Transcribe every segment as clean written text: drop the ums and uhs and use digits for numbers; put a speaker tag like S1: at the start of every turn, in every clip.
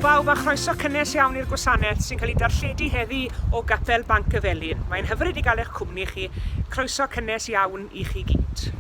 S1: bawb a chroeso cynnes iawn i'r gwasanaeth sy'n cael ei darlledu heddi o Gapel Banc y Felin. Mae'n hyfryd i gael eich cwmni chi. Croeso cynnes iawn i chi gyd.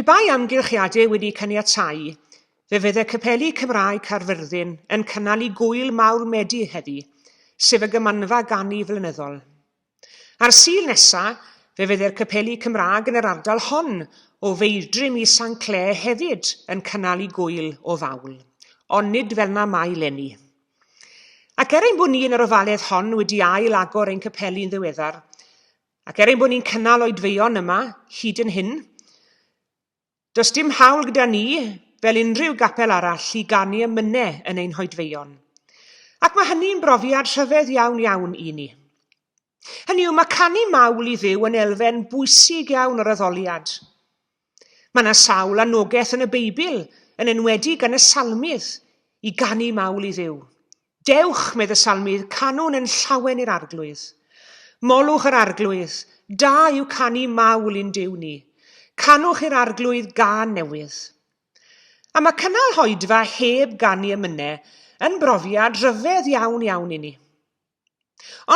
S1: Pe bai amgylchiadau wedi caniatáu, fe fydde capeli Cymraeg Caerfyrddin yn cynnal i gŵyl mawr Medi heddi, sef y Gymanfa Ganu flynyddol. A'r Sul nesa, fe fydde'r capeli Cymraeg yn yr ardal hon, o Feidrim i San Clêr hefyd yn cynnal i gŵyl o fawl. Ond nid fel 'na mae 'leni. Ac er ein bod ni yn yr ofaledd hon wedi ail agor ein capeli'n ddiweddar, ac er ein bod ni'n cynnal oedfeuon yma hyd yn hyn, Does dim hawl gyda ni, fel unrhyw gapel arall, i ganu emynau yn ein hoedfeuon. Ac mae hynny'n brofiad rhyfedd iawn iawn i ni. Hynny yw, mae canu mawl i Dduw yn elfen bwysig iawn o'r addoliad. Mae yna sawl anogaeth yn y Beibl, yn enwedig gan y Salmydd, i ganu mawl i Dduw. Dewch, medd y Salmydd, canwn yn llawen i'r Arglwydd. Molwch yr Arglwydd, da yw canu mawl i'n Duw ni. Canwch i'r Arglwydd gân newydd. A mae cynnal hoedfa heb ganu emynau yn brofiad rhyfedd iawn iawn i ni.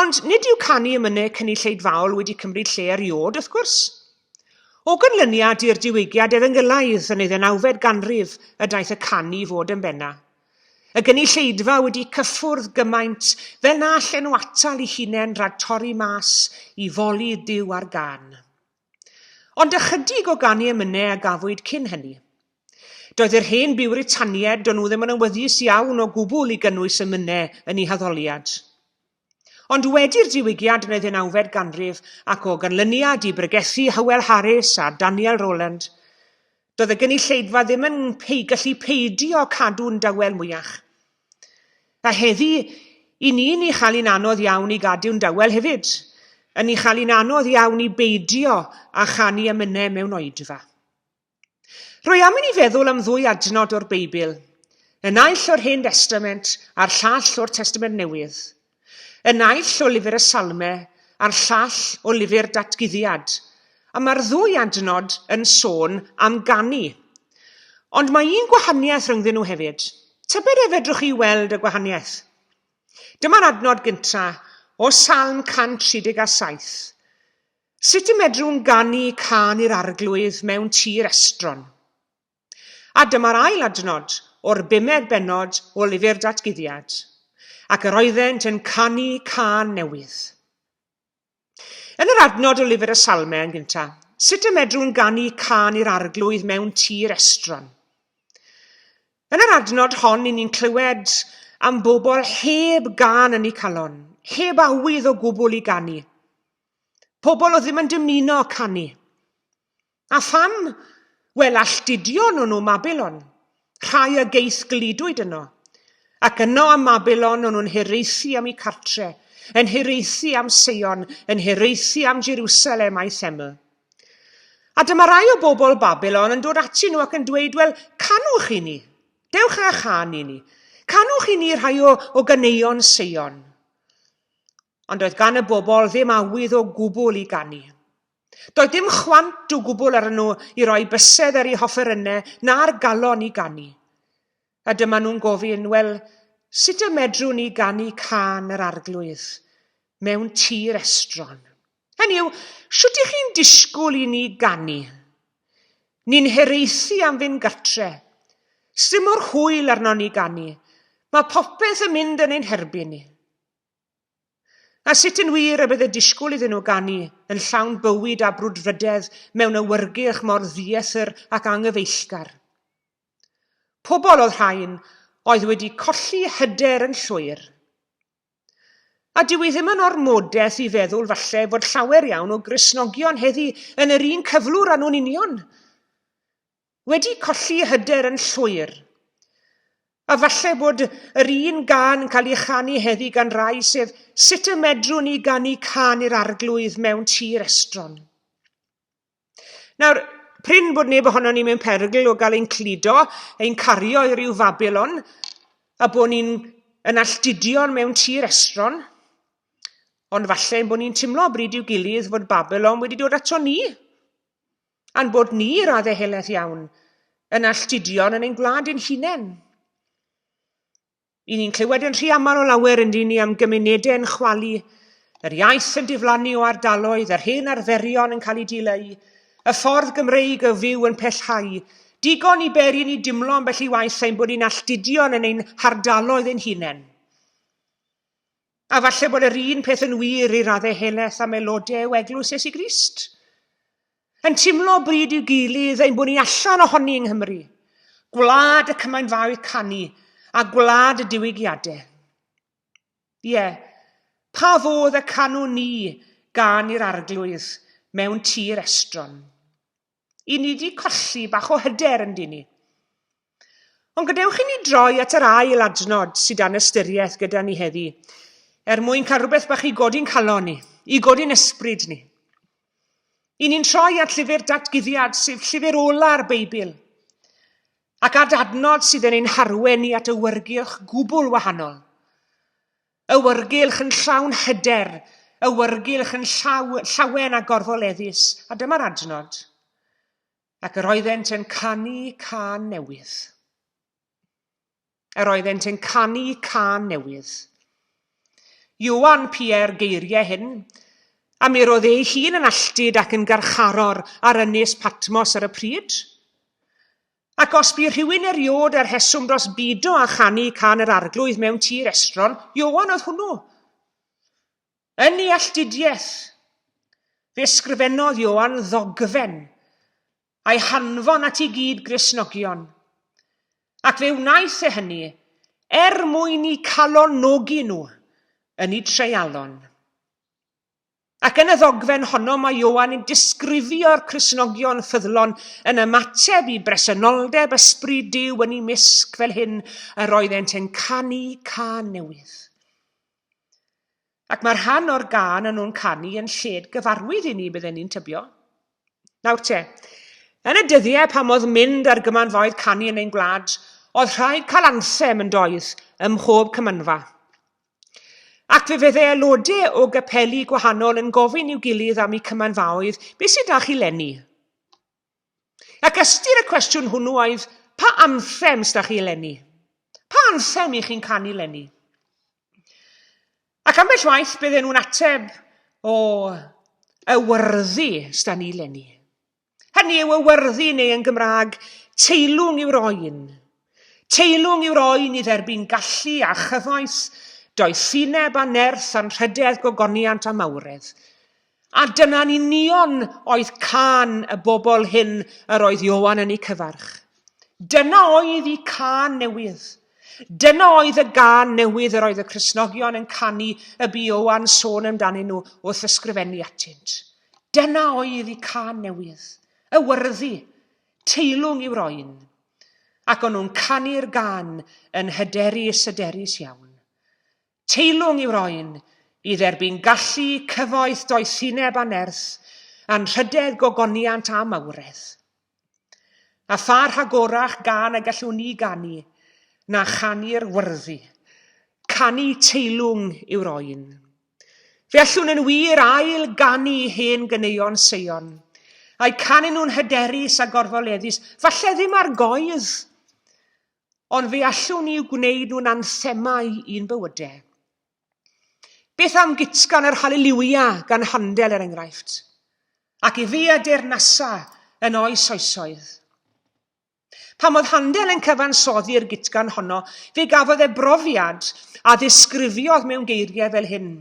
S1: Ond nid yw canu emynau cynulleidfaol wedi cymryd lle erioed, wrth gwrs. O ganlyniad i'r diwygiad efengylaidd yn ei ddeunawfed ganrif y daeth y canu i fod yn benna. Y gynulleidfa wedi cyffwrdd gymaint fel na allen nhw atal eu hunain rhag torri mas i foli Duw ar gân. Ond ychydig o ganu emynau a gafwyd cyn hynny. Doedd yr hen Biwritaniaid, do'n nhw ddim yn awyddus iawn o gwbl i gynnwys emynau yn eu haddoliad. Ond wedi'r diwygiad yn y ddeunawfed ganrif ac o ganlyniad i bregethu Hywel Harris a Daniel Rowland, doedd y gynulleidfa ddim yn gallu peidio cadw'n dawel mwyach. A heddi, i ni'n ei chael hi'n anodd iawn i gadw'n dawel hefyd, yn ei chael hi'n anodd iawn i beidio â chanu emynau mewn oedfa. Rwy am i ni feddwl am ddwy adnod o'r Beibl, y naill o'r Hen Destament a'r llall o'r Testament Newydd, y naill o lyfr y Salme a'r llall o lyfr Datguddiad, a mae'r ddwy adnod yn sôn am ganu. Ond mae un gwahaniaeth rhyngddyn nhw hefyd. Tybed a fedrwch chi weld y gwahaniaeth? Dyma'r adnod gyntaf o Salm 137. Sut y medrwn ganu cân i'r Arglwydd mewn tir estron? A dyma'r ail adnod o'r bumed bennod o Lyfr Datguddiad, Ac yr oeddent yn canu cân newydd. Yn yr adnod o Lyfr y Salmau yn gyntaf, sut y medrwn ganu cân i'r Arglwydd mewn tir estron? Yn yr adnod hon, i ni'n clywed am bobl heb gân yn eu calon, heb awydd o gwbl i ganu. Pobl oedd ddim yn dymuno canu. A pham? Wel, alltudion o'n nhw Mabilon, rhai a geith gludwyd yno. Ac yno ym Mabilon o'n nhw'n hiraethu am eu cartre, yn hiraethu am Seion, yn hiraethu am Jerusalem a'i theml. A dyma rai o bobl Babilon yn dod atyn nhw ac yn dweud, wel, canwch i ni. Dewch â chan i ni. Canwch i ni rhai o, o ganeuon Seion. Ond doedd gan y bobl ddim awydd o gwbl i ganu. Doedd dim chwant o gwbl arnyn nhw i roi bysedd ar eu hofferynnau na'r galon i ganu. A dyma nhw'n gofyn, wel, sut y medrwn ni ganu cân yr Arglwydd mewn tir estron? Hynny yw, shwt ych chi'n disgwyl i ni ganu? Ni'n hiraethu am fynd gartre. Sdim o'r hwyl arnon ni ganu. Mae popeth yn mynd yn ein herbyn ni. A sut yn wir y bydde disgwyl iddyn nhw ganu yn llawn bywyd a brwdfrydedd mewn awyrgylch mor ddiethr ac anghyfeillgar? Pobl oedd rhain oedd wedi colli hyder yn llwyr. A dyw i ddim yn ormodeth i feddwl falle fod llawer iawn o Gristnogion heddi yn yr un cyflwr â nhw'n union. Wedi colli hyder yn llwyr. A falle bod yr un gân yn cael ei chanu heddi gan rai, sef Sut y medrwn ni ganu cân i'r Arglwydd mewn tir estron? Nawr, prin bod neb ohonon ni mewn perygl o gael ein cludo, ein cario i ryw Fabilon, a bod ni'n yn alltudion mewn tir estron. Ond falle ein bod ni'n timlo bryd i'w gilydd fod Babilon wedi dod ato ni. A'n bod ni, i raddau helaeth iawn, yn alltudion yn ein gwlad ein hunain. I ni'n clywed yn rhy aml o lawer yn ni am gymunedau yn chwalu, yr iaith yn diflannu o ardaloedd, yr hen arferion yn cael eu dileu, y ffordd Gymreig o fyw yn pellhau, digon i beri ni dimlo ambell i waith ein bod ni'n alltudion yn ein hardaloedd ein hunain. A falle bod yr un peth yn wir i raddau helaeth am aelodau o Eglwys Iesu Grist. Yn timlo bryd i'w gilydd ein bod ni allan ohoni yng Nghymru, gwlad y cymainfaoedd canu a gwlad y diwygiadau. Ie, pa fodd y canwn ni gan i'r Arglwydd mewn tir estron? I ni 'di colli bach o hyder yn dyn ni. Ond gadewch i ni droi at yr ail adnod sydd dan ystyriaeth gyda ni heddi, er mwyn cael rhywbeth bach i godi'n calon ni, i godi'n ysbryd ni. I ni'n troi at llyfr datguddiad, sef llyfr ola'r Beibl, ac at adnod sydd yn ein harwen ni at awyrgylch gwbl wahanol. Awyrgylch yn llawn hyder, awyrgylch yn llaw, llawen a gorfoleddus, a dyma'r adnod. Ac yr oeddent yn canu cân newydd. Yr oeddent yn canu cân newydd. Ioan Pierre geiriau hyn, a mi roedd ei hun yn alltud ac yn garcharor ar ynys Patmos ar y pryd. Ac os bu rhywun eriôd â rheswm dros bido â chanu cân yr Arglwydd mewn tir estron, Ioan oedd hwnnw. Yn ei alltudiaeth, fe ysgrifennodd Ioan ddogfen a'i hanfon at ei gyd Gristnogion. Ac fe wnaeth e hynny er mwyn i calonogi nhw. yn eu treialon. Ac yn y ddogfen honno mae Ioan yn disgrifio'r Cristnogion ffyddlon yn ymateb i bresenoldeb ysbryd Duw yn eu mysg fel hyn yr oeddent yn canu cân newydd. Ac mae rhan o'r gân yn nhw'n canu yn lled gyfarwydd i ni, bydden ni'n tybio. Nawr te, yn y dyddiau pam oedd mynd ar gymanfaoedd canu yn ein gwlad, oedd rhaid cael anthem yn doedd ym mhob cymanfa. Ac fe fydde aelodau o gapeli gwahanol yn gofyn i'w gilydd am eu cymanfaoedd, beth sydd 'da chi 'leni? Ac ystyr y cwestiwn hwnnw oedd, pa anthem sydd 'da chi eleni? Pa anthem i chi'n canu 'leni? Ac ambell waith bydden nhw'n ateb, o, y wyrddi sydd 'da ni 'leni. Hynny yw ywerddi neu yn Gymraeg, teilwng yw'r oen. Teilwng yw'r oen i dderbyn gallu a chyfoeth, doethineb a nerth, anrhydedd, gogoniant a mawredd. A dyna'n union oedd cân y bobl hyn yr oedd Ioan yn eu cyfarch. Dyna oedd eu cân newydd. Dyna oedd y gân newydd yr oedd y Cristnogion yn canu y bu Ioan sôn amdanyn nhw wrth ysgrifennu atynt. Dyna oedd i cân newydd, y wyrddi, teilwng i'w roen. Ac o'n nhw'n canu'r gân yn hyderus hyderus iawn. Teilwng i'w roen, i dderbyn gallu, cyfoeth, doethineb a nerth, anrhydedd, gogoniant a mawredd. A pha rhagorach gân y gallwn ni ganu na chanu'r wyrddi, canu teilwng i'w roen. Fe allwn yn wir ail ganu hen ganeuon Seion, a'u canu nhw'n hyderus a gorfoleddus, falle ddim ar goedd, ond fe allwn ni i'w gwneud nhw'n anthemau i'n bywydau. Beth am gytgan yr Haleliwia gan Handel er enghraifft? Ac i fi a deyrnasa yn oes oesoedd. Pan oedd Handel yn cyfansoddi'r gytgan honno, fe gafodd e brofiad a ddisgrifiodd mewn geiriau fel hyn.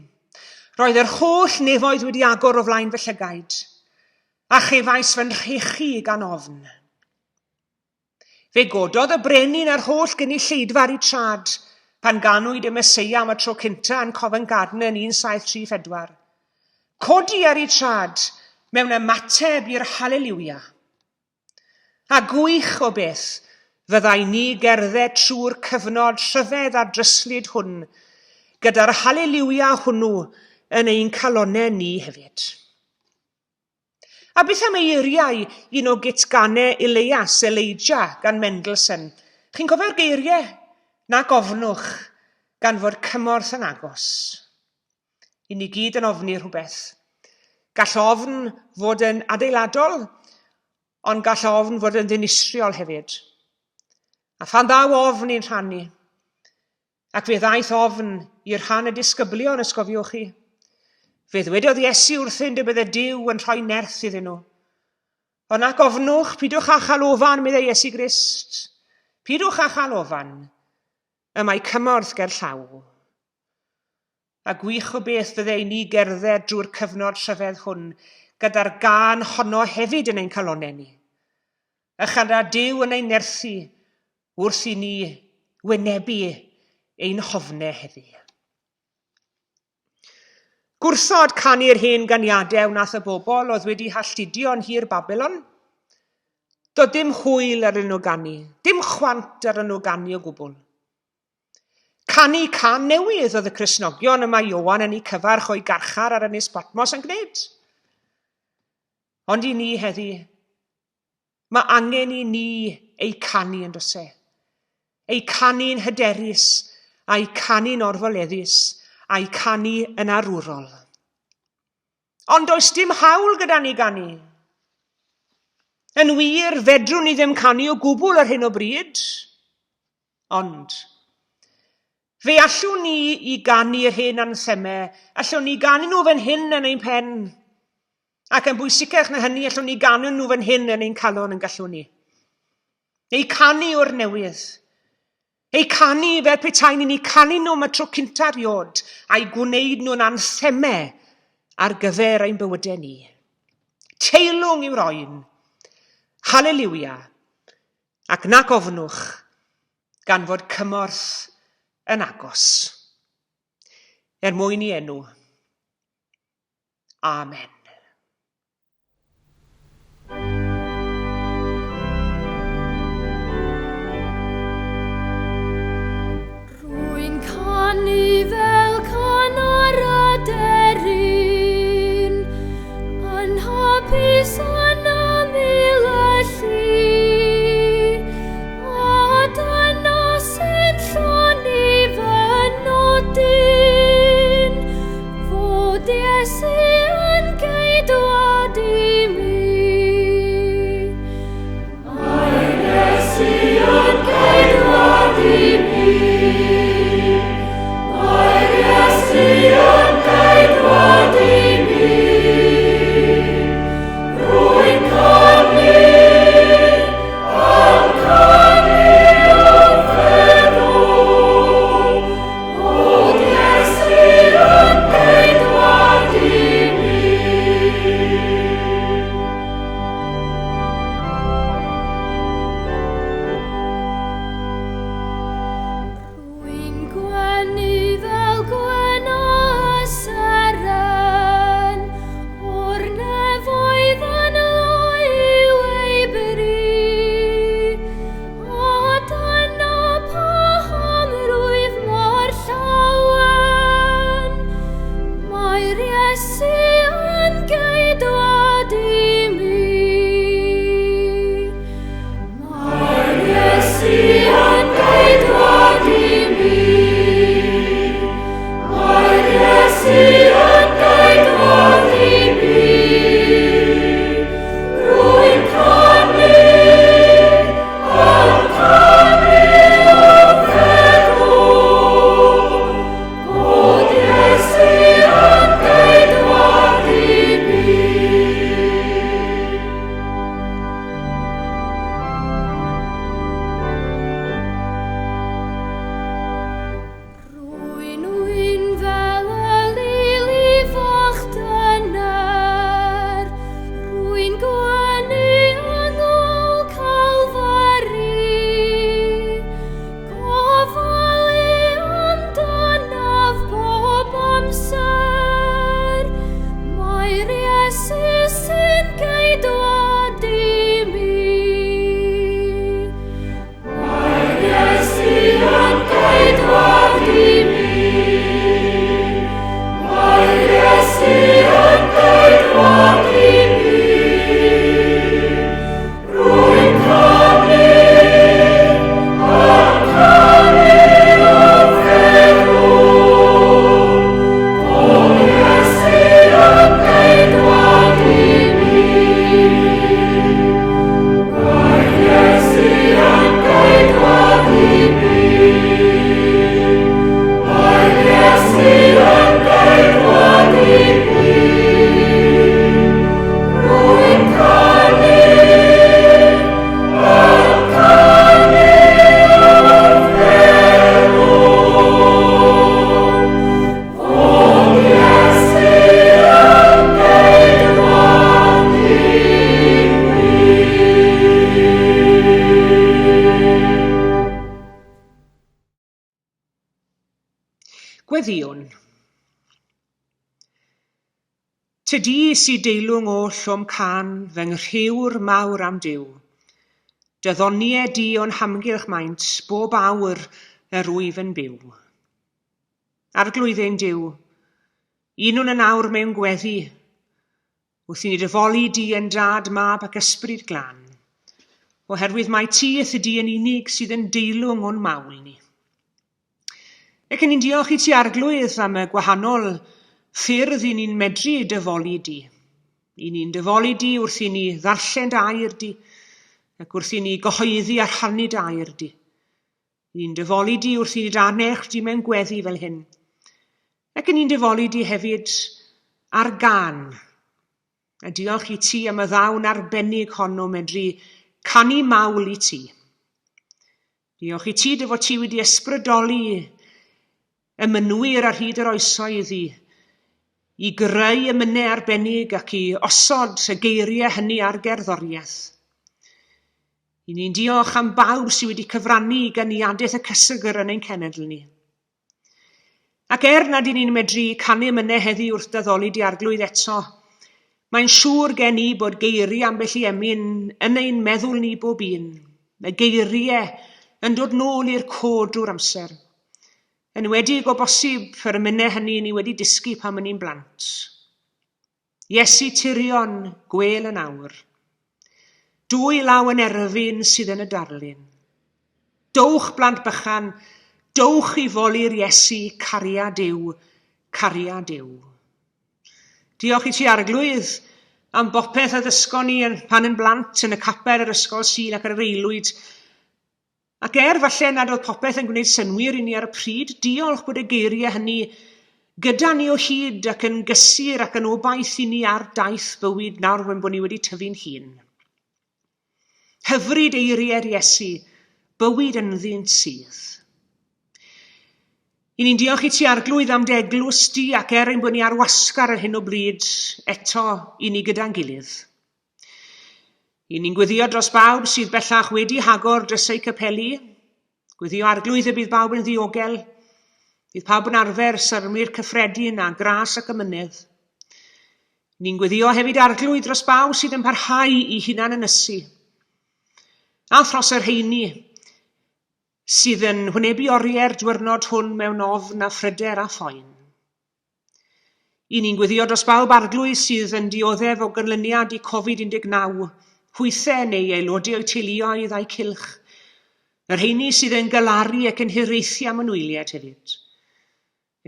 S1: Roedd yr holl nefoedd wedi agor o flaen fy llygaid, a chefais fy nhrechu gan ofn. Fe gododd y brenin a'r holl gynulleidfa ar eu trad pan ganwyd y Meseia am y tro cyntaf yn Covent Garden yn 1734. Codi ar eu trad mewn ymateb i'r Haleliwia. A gwych o beth fyddai ni gerdded trwy'r cyfnod rhyfedd a dryslyd hwn gyda'r haleliwia hwnnw yn ein calonnau ni hefyd. A beth am eiriau un o gytganau Eleias, Elijah, gan Mendelssohn? Chi'n cofio'r geiriau? Nac ofnwch, gan fod cymorth yn agos. I ni gyd yn ofni rhywbeth. Gall ofn fod yn adeiladol, ond gall ofn fod yn ddinistriol hefyd. A phan ddaw ofn i'n rhan ni, ac fe ddaeth ofn i'r rhan y disgyblion, os gofiwch chi, fe ddwedodd Iesu wrthynt y bydde Duw yn rhoi nerth iddyn nhw. Ond ac ofnwch, pidwch â chael ofan, meddai Iesu Grist. Pidwch â chael ofan. Y mae cymorth ger llaw. A gwych o beth fydde i ni gerdded drwy'r cyfnod rhyfedd hwn gyda'r gân honno hefyd yn ein calonnau ni. A chyda Duw yn ein nerthu wrth i ni wynebu ein hofnau heddi. Gwrthod canu'r hen ganiadau wnaeth y bobl oedd wedi halltudio yn nhir Babilon. Doedd dim hwyl arnyn nhw ganu, dim chwant arnyn nhw ganu o gwbl. Canu cân newydd oedd y Cristnogion y mae Ioan yn eu cyfarch o'i garchar ar Ynys Patmos yn gwneud. Ond i ni heddi, mae angen i ni eu canu yn does e? Eu canu'n hyderus, a'u canu'n orfoleddus, a'u canu yn arwrol. Ond does dim hawl gyda ni ganu. Yn wir, fedrwn ni ddim canu o gwbl ar hyn o bryd. Ond, fe allwn ni i ganu'r hen anthemau, allwn ni ganu nhw fan hyn yn ein pen. Ac yn bwysicach na hynny, allwn ni ganu nhw fan hyn yn ein calon yn gallwn ni. Eu canu o'r newydd. Eu canu fel petai ni'n eu canu nhw am y tro cynta erioed, a'u gwneud nhw'n anthemau ar gyfer ein bywydau ni. Teilwng yw'r oen. Haleliwia. Ac nac ofnwch, gan fod cymorth yn agos. Er mwyn i enw. Amen.
S2: Rwy'n canu fel can ar aderyn, yn hapus yn ymyl y lli, a dyna sy'n llonni fy nodyn, fod Iesu yn geidwad i mi. Mae'r Iesu yn geidwad i mi. Mae'r Iesu yn geidwad i mi. Rwy'n canu, yn canu wrth feddwl bod Iesu yn geidwad i mi. Rwy'n gwenu fel gwen o seren, o'r nefoedd yn loyw ei bri. A dyna paham rwyf mor llawen, Mae'r Iesu yn geidwad i mi. Mae'r Iesu yn geidwad i mi. Mae'r Iesu yn geidwad i mi. Rwy'n canu, yn canu wrth feddwl Bod Iesu yn geidwad i mi. Rwy'n wyn fel y lili fach dyner, rwy'n gwenu yng ngôl Calfari. Gofalu amdanaf bob amser, mae'r Iesu sy'n geidwad i mi. Mae'r Iesu yn geidwad i mi. Mae'r Iesu yn geidwad i mi. Rwy'n canu, yn canu wrth feddwl, bod Iesu yn geidwad i mi. Mae'r Iesu yn geidwad i mi. Mae'r Iesu yn geidwad i mi. Rwy'n canu, yn canu wrth feddwl, fod Iesu yn geidwad i mi.
S1: Gweddïwn. Tydi sy deilwng oll o'm cân, fy nghriwr mawr a'm Duw. Dy ddoniau di o'n hamgylch maent, bob awr yr wyf yn byw. Arglwydd ein Duw, unwn yn awr mewn gweddi, wrth i ni dy foli di yn Dad, Mab ac Ysbryd Glân, oherwydd mai ti yth ydi yn unig sydd yn deilwng o'n mawl ni. Ac yn ni'n diolch i ti Arglwydd am y gwahanol ffyrdd i ni'n medru dy foli di. I ni'n dy foli di wrth i ni ddarllen dy air di, ac wrth i ni gyhoeddi a rhannu dy air di. I ni'n dy foli di wrth i ni dy annerch di mewn gweddi fel hyn. Ac yn ni'n dy foli di hefyd ar gân. A diolch i ti am y ddawn arbennig hon o medru canu mawl i ti. Diolch i ti dy fod ti wedi ysbrydoli y mynwyr ar hyd yr oesoedd i, i greu emynau arbennig ac i osod y geiriau hynny ar gerddoriaeth. I ni'n diolch am bawb sydd wedi cyfrannu i ganiadaeth y cysegr yn ein cenedl ni. Ac er nad y'n ni'n medru canu emynau heddi wrth d'addoli di Arglwydd eto, mae'n siŵr gen i bod geiriau ambell i emyn yn ein meddwl ni bob un, y geiriau yn dod nôl i'r cod drwy'r amser. Enwedig o bosib yr emynau hynny ni wedi dysgu pan o'n ni'n blant. Iesu tirion, gwêl yn awr. Dwy law yn erfyn sydd yn y darlun. Dowch blant bychan, dowch i foli'r Iesu, cariad yw, cariad yw. Diolch i ti Arglwydd am bopeth a ddysgon ni pan yn blant yn y capel, yr ysgol Sul ac ar yr aelwyd. Ac er falle nad oedd popeth yn gwneud synnwyr i ni ar y pryd, diolch bod y geiriau hynny gyda ni o hyd ac yn gysur ac yn obaith i ni ar daith bywyd nawr ein bod ni wedi tyfu'n hŷn. Hyfryd eiriau'r Iesu, bywyd ynddynt sydd. I ni'n diolch i ti Arglwydd am dy eglwys di ac er ein bod ni ar wasgar ar hyn o bryd, eto i ni gyda'n gilydd. I ni'n gweddio dros bawb sydd bellach wedi hagor drysau capeli. Gweddio Arglwydd y bydd bawb yn ddiogel. Bydd pawb yn arfer syrmir cyffredin a gras ac amynedd. Ni'n gweddio hefyd Arglwydd dros bawb sydd yn parhau i hunan ynysu. A thros y rheini sydd yn hwynebu oriau'r dwyrnod hwn mewn ofn a phryder a phoen. I ni'n gweddio dros bawb Arglwydd sydd yn dioddef o ganlyniad i Covid 19, hwythe neu aelodau o'u teuluoedd a'u cylch, y rheini sydd yn galaru ac yn hiraethu am anwyliaid hefyd.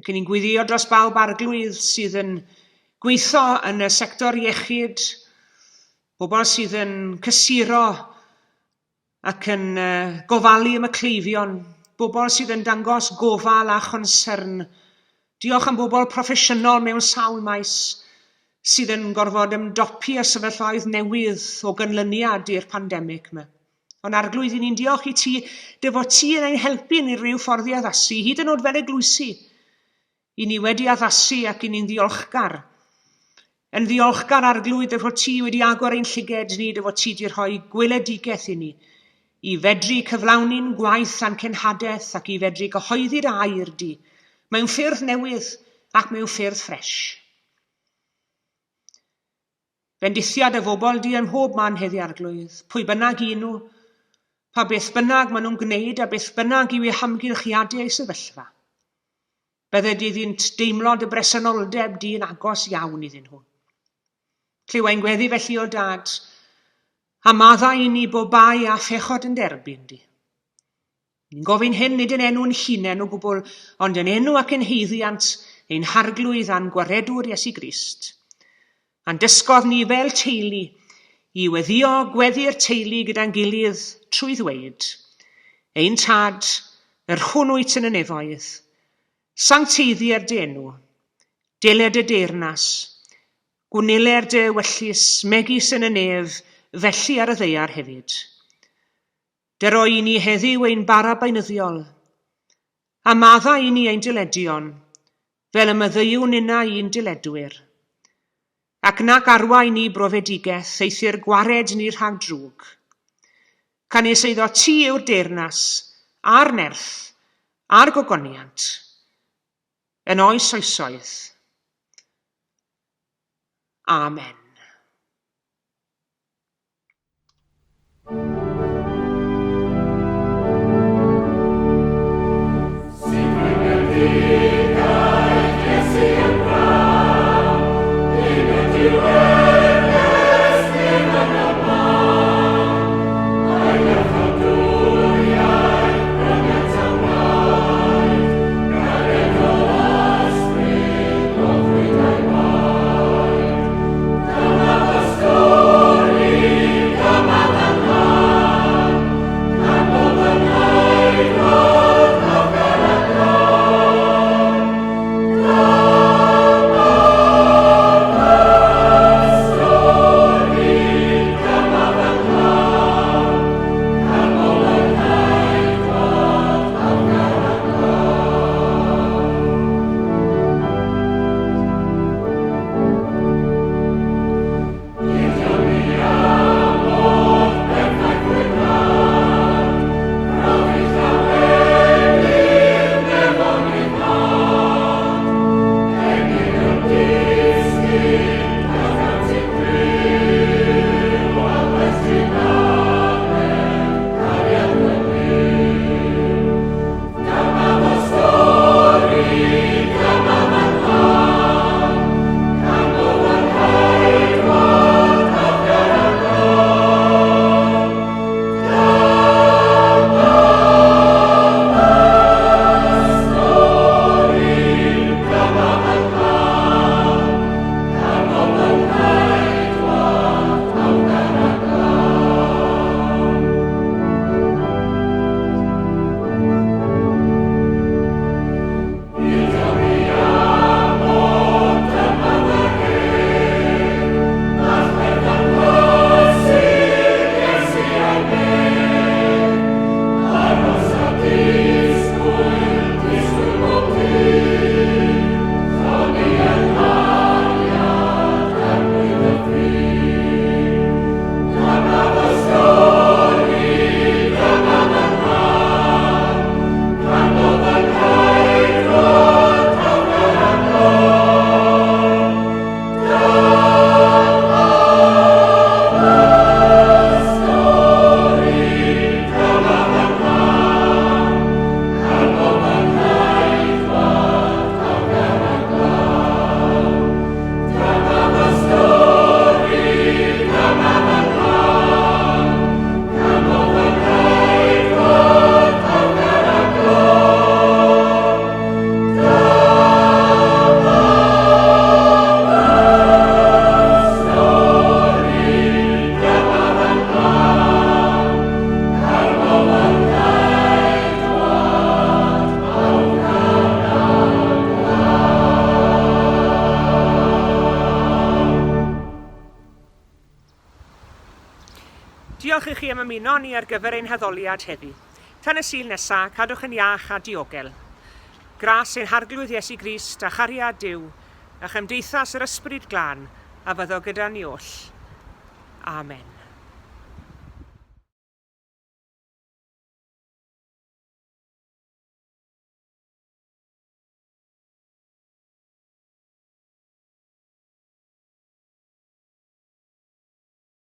S1: Ac i ni'n gweddio dros bawb Arglwydd sydd yn gweithio yn y sector iechyd, bobl sydd yn cysuro ac yn gofalu am y cleifion, bobl sydd yn dangos gofal a chonsyrn. Diolch am bobl proffesiynol mewn sawl maes sydd yn gorfod ymdopi â sefyllfaoedd newydd o ganlyniad i'r pandemig yma. Ond Arglwydd, i ni'n diolch i ti dy fod ti yn ein helpu ni rhyw ffordd i addasu, hyd yn oed fel eglwysi. I ni wedi addasu ac i ni'n ddiolchgar. Yn ddiolchgar, Arglwydd, dy fod ti wedi agor ein llyged ni, dy fod ti wedi rhoi gweledigaeth i ni, i fedru cyflawni'n gwaith a'n cenhadaeth ac i fedru gyhoeddi'r air di, mewn ffyrdd newydd ac mewn ffyrdd ffresh. Bendithiad y fobl di ym mhob man heddi, Arglwydd, pwy bynnag i nhw, pa beth bynnag maen nhw'n gwneud a beth bynnag yw eu hamgylchiadau eu sefyllfa. Bydded iddynt deimlo dy bresenoldeb di yn agos iawn iddyn nhw. Clyw ein gweddi felly, o Dad, a maddau i ni bob bai a phechod yn derbyn di. Ni'n gofyn hyn nid yn enw'n hunain o gwbl, ond yn enw ac yn haeddiant ein Harglwydd a'n Gwaredwr Iesu Grist. A'n dysgodd ni fel teulu i weddïo gweddi'r teulu gyda'n gilydd trwy ddweud, Ein Tad, yr hwn wyt yn y nefoedd, sancteiddier dy enw, deled dy deyrnas, gwneler dy ewyllys megis yn y nef, felly ar y ddaear hefyd. Dero i ni heddiw ein bara beunyddiol, a maddau i ni ein dyledion, fel y maddeuwn ninnau i'n dyledwyr. Ac nac arwain ni brofedigaeth, eithr gwared ni rhag drwg. Canys eiddo ti yw'r deyrnas, a'r nerth, a'r gogoniant, yn oes oesoedd. Amen. i chi am ymuno â ni ar gyfer ein haddoliad heddi. Tan y Sul nesa, cadwch yn iach a diogel. Gras ein Harglwydd Iesu Grist a chariad Duw a chymdeithas yr Ysbryd Glân a fyddo gyda ni oll. Amen.